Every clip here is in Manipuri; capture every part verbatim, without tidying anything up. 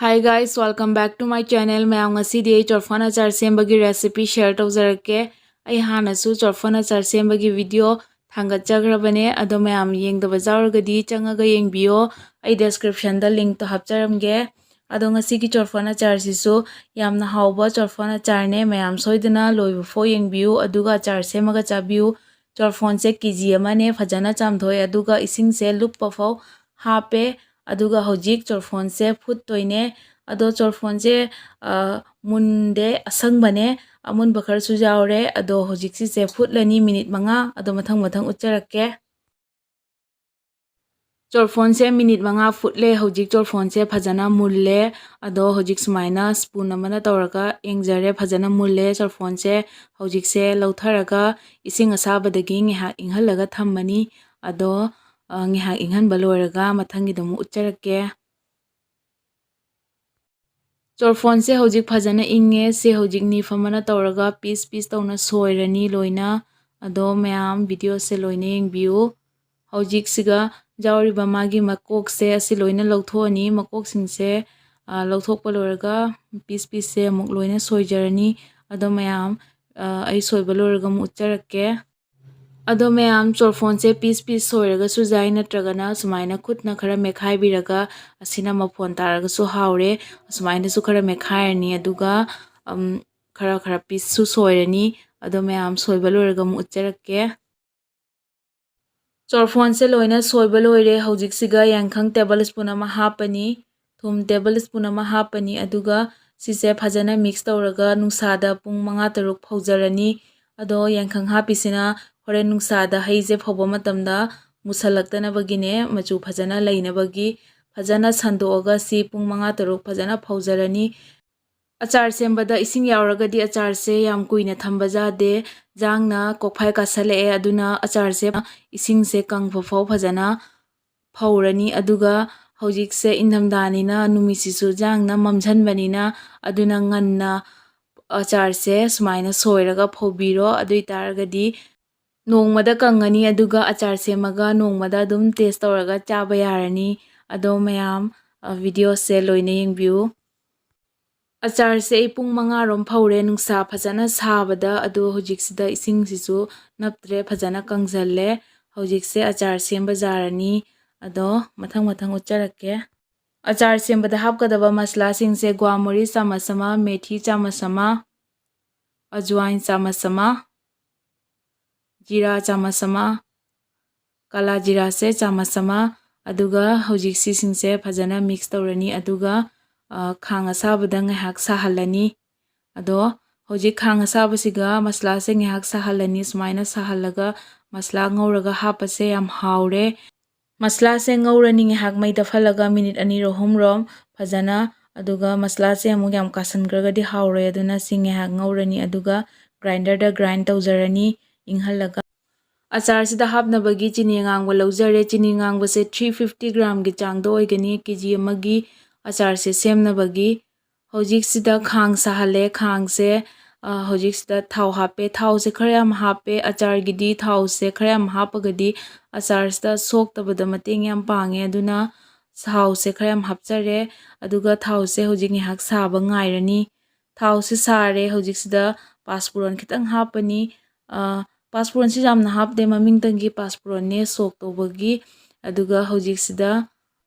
Hi guys, welcome back to my channel. ꯃꯌꯥꯝ, ꯉꯁꯤꯗꯤ ꯑꯩ ꯆꯣꯔꯐꯣꯟ ꯑꯆꯥꯔ ꯁꯦꯝꯕꯒꯤ recipe share ꯇꯧꯖꯔꯛꯀꯦ꯫ ꯑꯩ ꯍꯥꯟꯅꯁꯨ ꯆꯣꯔꯐꯣꯟ ꯑꯆꯥꯔ ꯁꯦꯝꯕꯒꯤ video ꯊꯥꯡꯒꯠꯆꯈ꯭ꯔꯕꯅꯦ, ꯑꯗꯣ ꯃꯌꯥꯝ ꯌꯦꯡꯗꯕ ꯌꯥꯎꯔꯒꯗꯤ ꯆꯪꯉꯒ ꯌꯦꯡꯕꯤꯌꯣ꯫ ꯑꯩ descriptionꯗ linkꯇꯣ ꯍꯥꯞꯆꯔꯝꯒꯦ꯫ ꯑꯗꯣ ꯉꯁꯤꯒꯤ ꯆꯣꯔꯐꯣꯟ ꯑꯆꯥꯔꯁꯤꯁꯨ ꯌꯥꯝꯅ ꯍꯥꯎꯕ ꯆꯣꯔꯐꯣꯟ ꯑꯆꯥꯔꯅꯦ꯫ ꯃꯌꯥꯝ ꯁꯣꯏꯗꯅ ꯂꯣꯏꯕ ꯐꯥꯎ ꯌꯦꯡꯕꯤꯌꯨ, ꯑꯗꯨꯒ ꯑꯆꯥꯔ ꯁꯦꯝꯃꯒ ꯆꯥꯕꯤꯌꯨ꯫ ꯆꯣꯔꯐꯣꯟꯁꯦ ꯀꯦ ꯖꯤ ꯑꯃꯅꯦ, ꯐꯖꯅ ꯆꯥꯝꯊꯣꯛꯑꯦ, ꯑꯗꯨꯒ ꯏꯁꯤꯡꯁꯦ ꯂꯨꯞꯄ ꯐꯥꯎ ꯍꯥꯞꯄꯦ꯫ ꯑꯗꯨꯒ ꯍꯧꯖꯤꯛ ꯆꯣꯔꯐꯣꯟꯁꯦ ꯐꯨꯠꯇꯣꯏꯅꯦ꯫ ꯑꯗꯣ ꯆꯣꯔꯐꯣꯟꯁꯦ, ꯑ, ꯃꯨꯟꯗꯦ, ꯑꯁꯪꯕꯅꯦ, ꯑꯃꯨꯟꯕ ꯈꯔꯁꯨ ꯌꯥꯎꯔꯦ꯫ ꯑꯗꯣ ꯍꯧꯖꯤꯛ ꯁꯤꯁꯦ ꯐꯨꯠꯂꯅꯤ ꯃꯤꯅꯤꯠ ꯃꯉꯥ, ꯑꯗꯣ ꯃꯊꯪ ꯃꯊꯪ ꯎꯠꯆꯔꯛꯀꯦ꯫ ꯆꯣꯔꯐꯣꯟꯁꯦ ꯃꯤꯅꯤꯠ ꯃꯉꯥ ꯐꯨꯠꯂꯦ꯫ ꯍꯧꯖꯤꯛ ꯆꯣꯔꯐꯣꯟꯁꯦ ꯐꯖꯅ ꯃꯨꯜꯂꯦ꯫ ꯑꯗꯣ ꯍꯧꯖꯤꯛ ꯁꯨꯃꯥꯏꯅ spoon ꯑꯃꯅ ꯇꯧꯔꯒ ꯌꯦꯡꯖꯔꯦ, ꯐꯖꯅ ꯃꯨꯜꯂꯦ ꯆꯣꯔꯐꯣꯟꯁꯦ꯫ ꯍꯧꯖꯤꯛꯁꯦ ꯂꯧꯊꯔꯒ ꯏꯁꯤꯡ ꯑꯁꯥꯕꯗꯒꯤ ꯉꯥꯏꯍꯥꯛ ꯏꯪꯍꯜꯂꯒ ꯊꯝꯃꯅꯤ꯫ ꯑꯗꯣ, ꯑ, ꯉꯥꯏꯍꯥꯛ ꯏꯪꯍꯟꯕ ꯂꯣꯏꯔꯒ ꯃꯊꯪꯒꯤꯗꯣ ꯑꯃꯨꯛ ꯎꯠꯆꯔꯛꯀꯦ꯫ ꯆꯣꯔꯐꯣꯟꯁꯦ ꯍꯧꯖꯤꯛ ꯐꯖꯅ ꯏꯪꯉꯦ꯫ ꯁꯦ ꯍꯧꯖꯤꯛ knife ꯑꯃꯅ ꯇꯧꯔꯒ piece piece ꯇꯧꯅ ꯁꯣꯏꯔꯅꯤ ꯂꯣꯏꯅ꯫ ꯑꯗꯣ ꯃꯌꯥꯝ videoꯁꯦ ꯂꯣꯏꯅ ꯌꯦꯡꯕꯤꯌꯨ꯫ ꯍꯧꯖꯤꯛꯁꯤꯒ ꯌꯥꯎꯔꯤꯕ ꯃꯥꯒꯤ ꯃꯀꯣꯛꯁꯦ ꯑꯁꯤ ꯂꯣꯏꯅ ꯂꯧꯊꯣꯛꯑꯅꯤ꯫ ꯃꯀꯣꯛꯁꯤꯡꯁꯦ, ꯑ, ꯂꯧꯊꯣꯛꯄ ꯂꯣꯏꯔꯒ piece pieceꯁꯦ ꯑꯃꯨꯛ ꯂꯣꯏꯅ ꯁꯣꯏꯖꯔꯅꯤ꯫ ꯑꯗꯣ ꯃꯌꯥꯝ, ꯑ, ꯑꯩ ꯁꯣꯏꯕ ꯂꯣꯏꯔꯒ ꯑꯃꯨꯛ ꯎꯠꯆꯔꯛꯀꯦ꯫ ꯑꯗꯣ ꯃꯌꯥꯝ, ꯆꯣꯔꯐꯣꯟꯁꯦ piece piece ꯁꯣꯏꯔꯒꯁꯨ ꯌꯥꯏ, ꯅꯠꯇ꯭ꯔꯒꯅ ꯁꯨꯃꯥꯏꯅ ꯈꯨꯠꯅ ꯈꯔ ꯃꯦꯠꯈꯥꯏꯕꯤꯔꯒ ꯑꯁꯤꯅ ꯃꯐꯣꯟ ꯇꯥꯔꯒꯁꯨ ꯍꯥꯎꯔꯦ꯫ ꯑꯁꯨꯃꯥꯏꯅꯁꯨ ꯈꯔ ꯃꯦꯠꯈꯥꯏꯔꯅꯤ, ꯑꯗꯨꯒ, ꯑꯝ, ꯈꯔ ꯈꯔ pieceꯁꯨ ꯁꯣꯏꯔꯅꯤ꯫ ꯑꯗꯣ ꯃꯌꯥꯝ, ꯁꯣꯏꯕ ꯂꯣꯏꯔꯒ ꯑꯃꯨꯛ ꯎꯠꯆꯔꯛꯀꯦ꯫ ꯆꯣꯔꯐꯣꯟꯁꯦ ꯂꯣꯏꯅ ꯁꯣꯏꯕ ꯂꯣꯏꯔꯦ꯫ ꯍꯧꯖꯤꯛꯁꯤꯒ ꯌꯥꯏꯉꯪ table spoon ꯑꯃ ꯍꯥꯞꯄꯅꯤ, ꯊꯨꯝ table spoon ꯑꯃ ꯍꯥꯞꯄꯅꯤ, ꯑꯗꯨꯒ ꯁꯤꯁꯦ ꯐꯖꯅ mix ꯇꯧꯔꯒ ꯅꯨꯡꯁꯥꯗ ꯄꯨꯡ ꯃꯉꯥ ꯇꯔꯨꯛ ꯐꯧꯖꯔꯅꯤ꯫ ꯑꯗꯣ ꯌꯥꯏꯉꯪ ꯍꯥꯞꯄꯤꯁꯤꯅ ꯍꯣꯔꯦꯟ ꯅꯨꯡꯁꯥꯗ ꯍꯩꯁꯦ ꯐꯧꯕ ꯃꯇꯝꯗ ꯃꯨꯁꯜꯂꯛꯇꯅꯕꯒꯤꯅꯦ, ꯃꯆꯨ ꯐꯖꯅ ꯂꯩꯅꯕꯒꯤ꯫ ꯐꯖꯅ ꯁꯟꯗꯣꯛꯑꯒ ꯁꯤ ꯄꯨꯡ ꯃꯉꯥ ꯇꯔꯨꯛ ꯐꯖꯅ ꯐꯧꯖꯔꯅꯤ꯫ ꯑꯆꯥꯔ ꯁꯦꯝꯕꯗ ꯏꯁꯤꯡ ꯌꯥꯎꯔꯒꯗꯤ ꯑꯆꯥꯔꯁꯦ ꯌꯥꯝ ꯀꯨꯏꯅ ꯊꯝꯕ ꯌꯥꯗꯦ꯫ ꯌꯥꯡꯅ ꯀꯣꯛꯐꯥꯏ ꯀꯥꯁꯜꯂꯛꯑꯦ, ꯑꯗꯨꯅ ꯑꯆꯥꯔꯁꯦ ꯏꯁꯤꯡꯁꯦ ꯀꯪꯕ ꯐꯥꯎ ꯐꯖꯅ ꯐꯧꯔꯅꯤ꯫ ꯑꯗꯨꯒ ꯍꯧꯖꯤꯛꯁꯦ ꯏꯪꯊꯝꯊꯥꯅꯤꯅ ꯅꯨꯃꯤꯠꯁꯤꯁꯨ ꯌꯥꯡꯅ ꯃꯝꯁꯤꯟꯕꯅꯤꯅ, ꯑꯗꯨꯅ ꯉꯟꯅ ꯑꯆꯥꯔꯁꯦ ꯁꯨꯃꯥꯏꯅ ꯁꯣꯏꯔꯒ ꯐꯧꯕꯤꯔꯣ꯫ ꯑꯗꯨ ꯑꯣꯏ ꯇꯥꯔꯒꯗꯤ ꯅꯣꯡꯃꯗ ꯀꯪꯉꯅꯤ, ꯑꯗꯨꯒ ꯑꯆꯥꯔ ꯁꯦꯝꯃꯒ ꯅꯣꯡꯃꯗ ꯑꯗꯨꯝ taste ꯇꯧꯔꯒ ꯆꯥꯕ ꯌꯥꯔꯅꯤ꯫ ꯑꯗꯣ ꯃꯌꯥꯝ, ꯚꯤꯗꯤꯑꯣꯁꯦ ꯂꯣꯏꯅ ꯌꯦꯡꯕꯤꯌꯨ꯫ ꯑꯆꯥꯔꯁꯦ ꯑꯩ ꯄꯨꯡ ꯃꯉꯥꯔꯣꯝ ꯐꯧꯔꯦ, ꯅꯨꯡꯁꯥ ꯐꯖꯅ ꯁꯥꯕꯗ꯫ ꯑꯗꯣ ꯍꯧꯖꯤꯛꯁꯤꯗ ꯏꯁꯤꯡꯁꯤꯁꯨ ꯅꯞꯇ꯭ꯔꯦ, ꯐꯖꯅ ꯀꯪꯁꯜꯂꯦ꯫ ꯍꯧꯖꯤꯛꯁꯦ ꯑꯆꯥꯔ ꯁꯦꯝꯕ ꯖꯥꯔ ꯑꯅꯤ꯫ ꯑꯗꯣ ꯃꯊꯪ ꯃꯊꯪ ꯎꯠꯆꯔꯛꯀꯦ꯫ ꯑꯆꯥꯔ ꯁꯦꯝꯕꯗ ꯍꯥꯞꯀꯗꯕ ꯃꯁꯂꯥꯁꯤꯡꯁꯦ: ꯒ꯭ꯋꯥꯃꯣꯔꯤ ꯆꯥꯃꯁ ꯑꯃ, ꯃꯦꯊꯤ ꯆꯥꯃꯁ ꯑꯃ, ꯑꯖꯋꯥꯏꯟ ꯆꯥꯃꯁ ꯑꯃ, ꯖꯤꯔꯥ ꯆꯥꯃꯁ ꯑꯃ, ꯀꯥꯂꯥ ꯖꯤꯔꯥꯁꯦ ꯆꯥꯃꯁ ꯑꯃ꯫ ꯑꯗꯨꯒ ꯍꯧꯖꯤꯛ ꯁꯤꯁꯤꯡꯁꯦ ꯐꯖꯅ ꯃꯤꯛꯁ ꯇꯧꯔꯅꯤ꯫ ꯑꯗꯨꯒ, ꯑ, ꯈꯥꯡ ꯑꯁꯥꯕꯗ ꯉꯥꯏꯍꯥꯛ ꯁꯥꯍꯜꯂꯅꯤ꯫ ꯑꯗꯣ ꯍꯧꯖꯤꯛ ꯈꯥꯡ ꯑꯁꯥꯕꯁꯤꯒ ꯃꯁꯂꯥꯁꯦ ꯉꯥꯏꯍꯥꯛ ꯁꯥꯍꯜꯂꯅꯤ꯫ ꯁꯨꯃꯥꯏꯅ ꯁꯥꯍꯜꯂꯒ ꯃꯁꯂꯥ ꯉꯧꯔꯒ ꯍꯥꯞꯄꯁꯦ ꯌꯥꯝ ꯍꯥꯎꯔꯦ꯫ ꯃꯁꯂꯥꯁꯦ ꯉꯧꯔꯅꯤ ꯉꯥꯏꯍꯥꯛ ꯃꯩ ꯇꯞꯍꯜꯂꯒ, ꯃꯤꯅꯤꯠ ꯑꯅꯤꯔꯣ ꯑꯍꯨꯝꯔꯣ ꯐꯖꯅ꯫ ꯑꯗꯨꯒ ꯃꯁꯂꯥꯁꯦ ꯑꯃꯨꯛ ꯌꯥꯝ ꯀꯥꯁꯟꯈ꯭ꯔꯒꯗꯤ ꯍꯥꯎꯔꯣꯏ, ꯑꯗꯨꯅ ꯁꯤ ꯉꯥꯏꯍꯥꯛ ꯉꯧꯔꯅꯤ꯫ ꯑꯗꯨꯒ ꯒ꯭ꯔꯥꯏꯟꯗꯔꯗ ꯒ꯭ꯔꯥꯏꯟ ꯇꯧꯖꯔꯅꯤ ꯏꯪꯍꯜꯂꯒ꯫ ꯑꯆꯥꯔꯁꯤꯗ ꯍꯥꯞꯅꯕꯒꯤ ꯆꯤꯅꯤ ꯑꯉꯥꯡꯕ ꯂꯧꯖꯔꯦ꯫ ꯆꯤꯅꯤ ꯑꯉꯥꯡꯕꯁꯦ three fifty gram ꯒꯤ ꯆꯥꯡꯗ ꯑꯣꯏꯒꯅꯤ, ꯀꯦ ꯖꯤ ꯑꯃꯒꯤ ꯑꯆꯥꯔꯁꯦ ꯁꯦꯝꯅꯕꯒꯤ꯫ ꯍꯧꯖꯤꯛꯁꯤꯗ ꯈꯥꯡ ꯁꯥꯍꯜꯂꯦ꯫ ꯈꯥꯡꯁꯦ, ꯑ, ꯍꯧꯖꯤꯛꯁꯤꯗ ꯊꯥꯎ ꯍꯥꯞꯄꯦ꯫ ꯊꯥꯎꯁꯦ ꯈꯔ ꯌꯥꯝ ꯍꯥꯞꯄꯦ꯫ ꯑꯆꯥꯔꯒꯤꯗꯤ ꯊꯥꯎꯁꯦ ꯈꯔ ꯌꯥꯝ ꯍꯥꯞꯄꯒꯗꯤ ꯑꯆꯥꯔꯁꯤꯗ ꯁꯣꯛꯇꯕꯗ ꯃꯇꯦꯡ ꯌꯥꯝ ꯄꯥꯡꯉꯦ꯫ ꯑꯗꯨꯅ ꯊꯥꯎꯁꯦ ꯈꯔ ꯌꯥꯝ ꯍꯥꯞꯆꯔꯦ꯫ ꯑꯗꯨꯒ ꯊꯥꯎꯁꯦ ꯍꯧꯖꯤꯛ ꯉꯥꯏꯍꯥꯛ ꯁꯥꯕ ꯉꯥꯏꯔꯅꯤ꯫ ꯊꯥꯎꯁꯦ ꯁꯥꯔꯦ꯫ ꯍꯧꯖꯤꯛꯁꯤꯗ ꯄꯥꯁꯄꯨꯔꯟ ꯈꯤꯇꯪ ꯍꯥꯞꯄꯅꯤ꯫ ꯑ, ꯄꯥꯁꯄꯨꯔꯟꯁꯤ ꯌꯥꯝꯅ ꯍꯥꯞꯇꯦ, ꯃꯃꯤꯡꯇꯪꯒꯤ ꯄꯥꯁꯄꯨꯔꯟꯅꯦ ꯁꯣꯛ ꯇꯧꯕꯒꯤ꯫ ꯑꯗꯨꯒ ꯍꯧꯖꯤꯛꯁꯤꯗ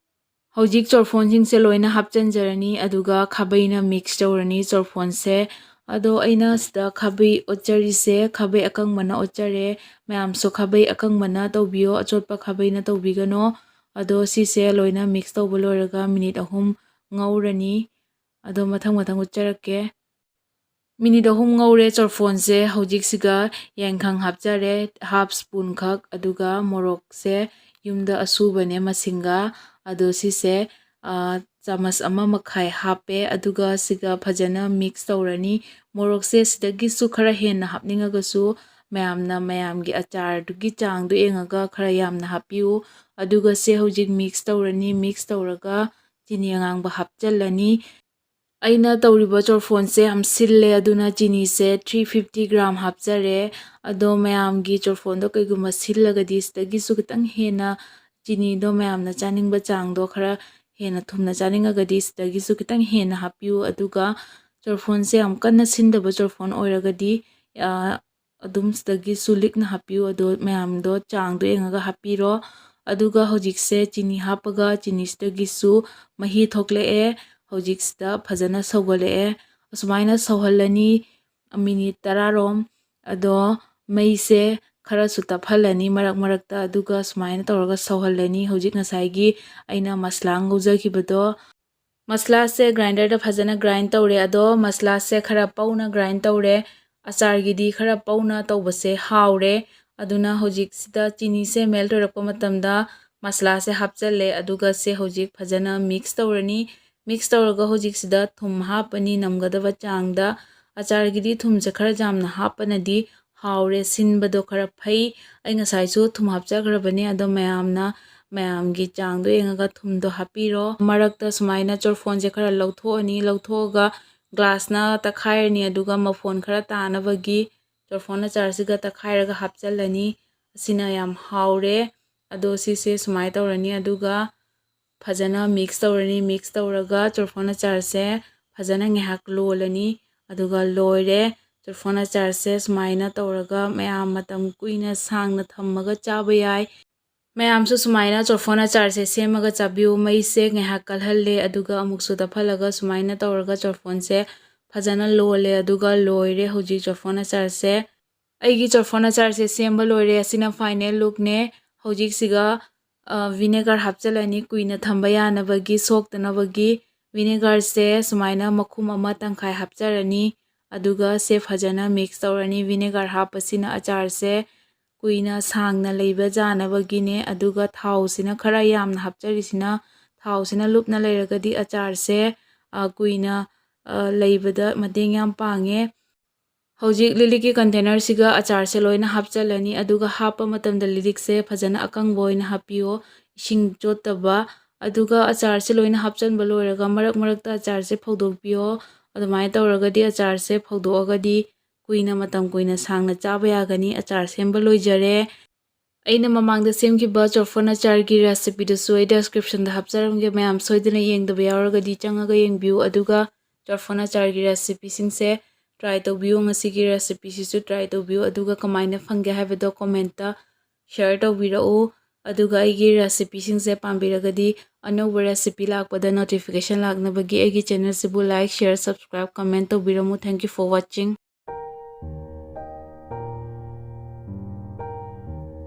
ꯍꯧꯖꯤꯛ ꯆꯣꯔꯐꯣꯟꯁꯤꯡꯁꯦ ꯂꯣꯏꯅ ꯍꯥꯞꯆꯤꯟꯖꯔꯅꯤ꯫ ꯑꯗꯨꯒ ꯈꯥꯕꯩꯅ ꯃꯤꯛꯁ ꯇꯧꯔꯅꯤ ꯆꯣꯔꯐꯣꯟꯁꯦ꯫ ꯑꯗꯣ ꯑꯩꯅ ꯁꯤꯗ ꯈꯥꯕꯩ ꯑꯣꯠꯆꯔꯤꯁꯦ, ꯈꯥꯕꯩ ꯑꯀꯪꯕꯅ ꯑꯣꯠꯆꯔꯦ꯫ ꯃꯌꯥꯝꯁꯨ ꯈꯥꯕꯩ ꯑꯀꯪꯕꯅ ꯇꯧꯕꯤꯌꯣ, ꯑꯆꯣꯠꯄ ꯈꯥꯕꯩꯅ ꯇꯧꯕꯤꯒꯅꯣ꯫ ꯑꯗꯣ ꯁꯤꯁꯦ ꯂꯣꯏꯅ ꯃꯤꯛꯁ ꯇꯧꯕ ꯂꯣꯏꯔꯒ ꯃꯤꯅꯤꯠ ꯑꯍꯨꯝ ꯉꯧꯔꯅꯤ꯫ ꯑꯗꯣ ꯃꯊꯪ ꯃꯊꯪ ꯎꯠꯆꯔꯛꯀꯦ꯫ ꯃꯤꯅꯤꯠ ꯑꯍꯨꯝ ꯉꯧꯔꯦ ꯆꯣꯔꯐꯣꯟꯁꯦ꯫ ꯍꯧꯖꯤꯛꯁꯤꯒ ꯌꯥꯏꯉꯪ ꯍꯥꯞꯆꯔꯦ, ꯍꯥꯐ ꯁ꯭ꯄꯨꯟ ꯈꯛ꯫ ꯑꯗꯨꯒ ꯃꯣꯔꯣꯛꯁꯦ ꯌꯨꯝꯗ ꯑꯁꯨꯕꯅꯦ ꯃꯁꯤꯡꯒ꯫ ꯑꯗꯣ ꯁꯤꯁꯦ, ꯑ, ꯆꯥꯃꯁ ꯑꯃ ꯃꯈꯥꯏ ꯍꯥꯞꯄꯦ꯫ ꯑꯗꯨꯒ ꯁꯤꯒ ꯐꯖꯅ ꯃꯤꯛꯁ ꯇꯧꯔꯅꯤ꯫ ꯃꯣꯔꯣꯛꯁꯦ ꯁꯤꯗꯒꯤꯁꯨ ꯈꯔ ꯍꯦꯟꯅ ꯍꯥꯞꯅꯤꯡꯉꯒꯁꯨ ꯃꯌꯥꯝꯅ ꯃꯌꯥꯝꯒꯤ ꯑꯆꯥꯔꯗꯨꯒꯤ ꯆꯥꯡꯗꯣ ꯌꯦꯡꯉꯒ ꯈꯔ ꯌꯥꯝꯅ ꯍꯥꯞꯄꯤꯌꯨ꯫ ꯑꯗꯨꯒ ꯁꯦ ꯍꯧꯖꯤꯛ ꯃꯤꯛꯁ ꯇꯧꯔꯅꯤ꯫ ꯃꯤꯛꯁ ꯇꯧꯔꯒ ꯆꯤꯅꯤ ꯑꯉꯥꯡꯕ ꯍꯥꯞꯆꯤꯜꯂꯅꯤ꯫ ꯑꯩꯅ ꯇꯧꯔꯤꯕ ꯆꯣꯔꯐꯣꯟꯁꯦ ꯌꯥꯝ ꯁꯤꯜꯂꯦ, ꯑꯗꯨꯅ ꯆꯤꯅꯤꯁꯦ three fifty gram ꯍꯥꯞꯆꯔꯦ꯫ ꯑꯗꯣ ꯃꯌꯥꯝꯒꯤ ꯆꯣꯔꯐꯣꯟꯗꯣ ꯀꯩꯒꯨꯝꯕ ꯁꯤꯜꯂꯒꯗꯤ ꯁꯤꯗꯒꯤꯁꯨ ꯈꯤꯇꯪ ꯍꯦꯟꯅ ꯆꯤꯅꯤꯗꯣ ꯃꯌꯥꯝꯅ ꯆꯥꯅꯤꯡꯕ ꯆꯥꯡꯗꯣ ꯈꯔ ꯍꯦꯟꯅ ꯊꯨꯝꯅ ꯆꯥꯅꯤꯡꯉꯒꯗꯤ ꯁꯤꯗꯒꯤꯁꯨ ꯈꯤꯇꯪ ꯍꯦꯟꯅ ꯍꯥꯞꯄꯤꯌꯨ꯫ ꯑꯗꯨꯒ ꯆꯣꯔꯐꯣꯟꯁꯦ ꯌꯥꯝ ꯀꯟꯅ ꯁꯤꯟꯗꯕ ꯆꯣꯔꯐꯣꯟ ꯑꯣꯏꯔꯒꯗꯤ, ꯑ, ꯑꯗꯨꯝ ꯁꯤꯗꯒꯤꯁꯨ ꯂꯤꯛꯅ ꯍꯥꯞꯄꯤꯌꯨ꯫ ꯑꯗꯣ ꯃꯌꯥꯝꯗꯣ ꯆꯥꯡꯗꯣ ꯌꯦꯡꯉꯒ ꯍꯥꯞꯄꯤꯔꯣ꯫ ꯑꯗꯨꯒ ꯍꯧꯖꯤꯛꯁꯦ ꯆꯤꯅꯤ ꯍꯥꯞꯄꯒ ꯆꯤꯅꯤꯁꯤꯗꯒꯤꯁꯨ ꯃꯍꯤ ꯊꯣꯛꯂꯛꯑꯦ꯫ ꯍꯧꯖꯤꯛꯁꯤꯗ ꯐꯖꯅ ꯁꯧꯒꯠꯂꯛꯑꯦ꯫ ꯑꯁꯨꯃꯥꯏꯅ ꯁꯧꯍꯜꯂꯅꯤ ꯃꯤꯅꯤꯠ ꯇꯔꯥꯔꯣꯝ꯫ ꯑꯗꯣ ꯃꯩꯁꯦ ꯈꯔꯁꯨ ꯇꯞꯍꯜꯂꯅꯤ ꯃꯔꯛ ꯃꯔꯛꯇ, ꯑꯗꯨꯒ ꯁꯨꯃꯥꯏꯅ ꯇꯧꯔꯒ ꯁꯧꯍꯜꯂꯅꯤ꯫ ꯍꯧꯖꯤꯛ ꯉꯁꯥꯏꯒꯤ ꯑꯩꯅ ꯃꯁꯂꯥ ꯉꯧꯖꯈꯤꯕꯗꯣ, ꯃꯁꯂꯥꯁꯦ ꯒ꯭ꯔꯥꯏꯟꯗꯔꯗ ꯐꯖꯅ ꯒ꯭ꯔꯥꯏꯟ ꯇꯧꯔꯦ꯫ ꯑꯗꯣ ꯃꯁꯂꯥꯁꯦ ꯈꯔ ꯄꯧꯅ ꯒ꯭ꯔꯥꯏꯟ ꯇꯧꯔꯦ꯫ ꯑꯆꯥꯔꯒꯤꯗꯤ ꯈꯔ ꯄꯧꯅ ꯇꯧꯕꯁꯦ ꯍꯥꯎꯔꯦ꯫ ꯑꯗꯨꯅ ꯍꯧꯖꯤꯛꯁꯤꯗ ꯆꯤꯅꯤꯁꯦ ꯃꯦꯜꯠ ꯑꯣꯏꯔꯛꯄ ꯃꯇꯝꯗ ꯃꯁꯂꯥꯁꯦ ꯍꯥꯞꯆꯜꯂꯦ꯫ ꯑꯗꯨꯒ ꯁꯦ ꯍꯧꯖꯤꯛ ꯐꯖꯅ ꯃꯤꯛꯁ ꯇꯧꯔꯅꯤ꯫ ꯃꯤꯛꯁ ꯇꯧꯔꯒ ꯍꯧꯖꯤꯛꯁꯤꯗ ꯊꯨꯝ ꯍꯥꯞꯄꯅꯤ ꯅꯝꯒꯗꯕ ꯆꯥꯡꯗ꯫ ꯑꯆꯥꯔꯒꯤꯗꯤ ꯊꯨꯝꯁꯦ ꯈꯔ ꯌꯥꯝꯅ ꯍꯥꯞꯄꯅꯗꯤ ꯍꯥꯎꯔꯦ, ꯁꯤꯟꯕꯗꯣ ꯈꯔ ꯐꯩ꯫ ꯑꯩ ꯉꯁꯥꯏꯁꯨ ꯊꯨꯝ ꯍꯥꯞꯆꯈ꯭ꯔꯕꯅꯦ, ꯑꯗꯣ ꯃꯌꯥꯝꯅ ꯃꯌꯥꯝꯒꯤ ꯆꯥꯡꯗꯣ ꯌꯦꯡꯉꯒ ꯊꯨꯝꯗꯣ ꯍꯥꯞꯄꯤꯔꯣ꯫ ꯃꯔꯛꯇ ꯁꯨꯃꯥꯏꯅ ꯆꯣꯔꯐꯣꯟꯁꯦ ꯈꯔ ꯂꯧꯊꯣꯛꯑꯅꯤ, ꯂꯧꯊꯣꯛꯑꯒ ꯒ꯭ꯂꯥꯁꯅ ꯇꯛꯈꯥꯏꯔꯅꯤ, ꯑꯗꯨꯒ ꯃꯐꯣꯟ ꯈꯔ ꯇꯥꯅꯕꯒꯤ ꯆꯣꯔꯐꯣꯟ ꯑꯆꯥꯔꯁꯤꯒ ꯇꯛꯈꯥꯏꯔꯒ ꯍꯥꯞꯆꯜꯂꯅꯤ꯫ ꯑꯁꯤꯅ ꯌꯥꯝ ꯍꯥꯎꯔꯦ꯫ ꯑꯗꯣ ꯁꯤꯁꯦ ꯁꯨꯃꯥꯏꯅ ꯇꯧꯔꯅꯤ, ꯑꯗꯨꯒ ꯐꯖꯅ ꯃꯤꯛꯁ ꯇꯧꯔꯅꯤ꯫ ꯃꯤꯛꯁ ꯇꯧꯔꯒ ꯆꯣꯔꯐꯣꯟ ꯑꯆꯥꯔꯁꯦ ꯐꯖꯅ ꯉꯥꯏꯍꯥꯛ ꯂꯣꯜꯂꯅꯤ꯫ ꯑꯗꯨꯒ ꯂꯣꯏꯔꯦ꯫ ꯆꯣꯔꯐꯣꯟ ꯑꯆꯥꯔꯁꯦ ꯁꯨꯃꯥꯏꯅ ꯇꯧꯔꯒ ꯃꯌꯥꯝ ꯃꯇꯝ ꯀꯨꯏꯅ ꯁꯥꯡꯅ ꯊꯝꯃꯒ ꯆꯥꯕ ꯌꯥꯏ꯫ ꯃꯌꯥꯝꯁꯨ ꯁꯨꯃꯥꯏꯅ ꯆꯣꯔꯐꯣꯟ ꯑꯆꯥꯔꯁꯦ ꯁꯦꯝꯃꯒ ꯆꯥꯕꯤꯌꯨ꯫ ꯃꯩꯁꯦ ꯉꯥꯏꯍꯥꯛ ꯀꯜꯍꯜꯂꯦ, ꯑꯗꯨꯒ ꯑꯃꯨꯛꯁꯨ ꯇꯞꯍꯜꯂꯒ ꯁꯨꯃꯥꯏꯅ ꯇꯧꯔꯒ ꯆꯣꯔꯐꯣꯟꯁꯦ ꯐꯖꯅ ꯂꯣꯜꯂꯦ꯫ ꯑꯗꯨꯒ ꯂꯣꯏꯔꯦ ꯍꯧꯖꯤꯛ ꯆꯣꯔꯐꯣꯟ ꯑꯆꯥꯔꯁꯦ꯫ ꯑꯩꯒꯤ ꯆꯣꯔꯐꯣꯟ ꯑꯆꯥꯔꯁꯦ ꯁꯦꯝꯕ ꯂꯣꯏꯔꯦ꯫ ꯑꯁꯤꯅ ꯐꯥꯏꯅꯦꯜ ꯂꯨꯛꯅꯦ꯫ ꯍꯧꯖꯤꯛꯁꯤꯒ, ꯑ, ꯚꯤꯅꯦꯒꯔ ꯍꯥꯞꯆꯤꯜꯂꯅꯤ, ꯀꯨꯏꯅ ꯊꯝꯕ ꯌꯥꯅꯕꯒꯤ, ꯁꯣꯛꯇꯅꯕꯒꯤ꯫ ꯚꯤꯅꯦꯒꯔꯁꯦ ꯁꯨꯃꯥꯏꯅ ꯃꯈꯨꯝ ꯑꯃ ꯇꯪꯈꯥꯏ ꯍꯥꯞꯆꯔꯅꯤ꯫ ꯑꯗꯨꯒ ꯁꯦ ꯐꯖꯅ ꯃꯤꯛꯁ ꯇꯧꯔꯅꯤ꯫ ꯚꯤꯅꯦꯒꯔ ꯍꯥꯞꯄꯁꯤꯅ ꯑꯆꯥꯔꯁꯦ ꯀꯨꯏꯅ ꯁꯥꯡꯅ ꯂꯩꯕ ꯌꯥꯅꯕꯒꯤꯅꯦ꯫ ꯑꯗꯨꯒ ꯊꯥꯎꯁꯤꯅ ꯈꯔ ꯌꯥꯝꯅ ꯍꯥꯞꯆꯔꯤꯁꯤꯅ, ꯊꯥꯎꯁꯤꯅ ꯂꯨꯞꯅ ꯂꯩꯔꯒꯗꯤ ꯑꯆꯥꯔꯁꯦ, ꯑ, ꯀꯨꯏꯅ, ꯑ, ꯂꯩꯕꯗ ꯃꯇꯦꯡ ꯌꯥꯝ ꯄꯥꯡꯉꯦ꯫ ꯍꯧꯖꯤꯛ ꯂꯤꯛꯂꯤꯛꯀꯤ ꯀꯟꯇꯦꯅꯔꯁꯤꯒ ꯑꯆꯥꯔꯁꯦ ꯂꯣꯏꯅ ꯍꯥꯞꯆꯜꯂꯅꯤ꯫ ꯑꯗꯨꯒ ꯍꯥꯞꯄ ꯃꯇꯝꯗ ꯂꯤꯛꯂꯤꯛꯁꯦ ꯐꯖꯅ ꯑꯀꯪꯕ ꯑꯣꯏꯅ ꯍꯥꯞꯄꯤꯌꯣ, ꯏꯁꯤꯡ ꯆꯣꯠꯇꯕ꯫ ꯑꯗꯨꯒ ꯑꯆꯥꯔꯁꯦ ꯂꯣꯏꯅ ꯍꯥꯞꯆꯟꯕ ꯂꯣꯏꯔꯒ ꯃꯔꯛ ꯃꯔꯛꯇ ꯑꯆꯥꯔꯁꯦ ꯐꯧꯗꯣꯛꯄꯤꯌꯣ꯫ ꯑꯗꯨꯃꯥꯏꯅ ꯇꯧꯔꯒꯗꯤ ꯑꯆꯥꯔꯁꯦ ꯐꯧꯗꯣꯛꯑꯒꯗꯤ ꯀꯨꯏꯅ, ꯃꯇꯝ ꯀꯨꯏꯅ ꯁꯥꯡꯅ ꯆꯥꯕ ꯌꯥꯒꯅꯤ꯫ ꯑꯆꯥꯔ ꯁꯦꯝꯕ ꯂꯣꯏꯖꯔꯦ꯫ ꯑꯩꯅ ꯃꯃꯥꯡꯗ ꯁꯦꯝꯈꯤꯕ ꯆꯣꯔꯐꯣꯟ ꯑꯆꯥꯔꯒꯤ recipeꯗꯨꯁꯨ ꯑꯩ descriptionꯗ ꯍꯥꯞꯆꯔꯝꯒꯦ, ꯃꯌꯥꯝ ꯁꯣꯏꯗꯅ ꯌꯦꯡꯗꯕ ꯌꯥꯎꯔꯒꯗꯤ ꯆꯪꯉꯒ ꯌꯦꯡꯕꯤꯌꯨ꯫ ꯑꯗꯨꯒ ꯆꯣꯔꯐꯣꯟ ꯑꯆꯥꯔꯒꯤ recipeꯁꯤꯡꯁꯦ try ꯇꯧꯕꯤꯌꯨ, ꯉꯁꯤꯒꯤ recipeꯁꯤꯁꯨ try ꯇꯧꯕꯤꯌꯨ꯫ ꯑꯗꯨꯒ ꯀꯃꯥꯏꯅ ꯐꯪꯒꯦ ꯍꯥꯏꯕꯗꯣ commentꯇ share ꯇꯧꯕꯤꯔꯛꯎ꯫ ꯑꯗꯨꯒ ꯑꯩꯒꯤ recipeꯁꯤꯡꯁꯦ ꯄꯥꯝꯕꯤꯔꯒꯗꯤ ꯑꯅꯧꯕ recipe ꯂꯥꯛꯄꯗ notification ꯂꯥꯛꯅꯕꯒꯤ ꯑꯩꯒꯤ channelꯁꯤꯕꯨ like, share, subscribe, comment ꯇꯧꯕꯤꯔꯝꯃꯨ꯫ Thank you for watching.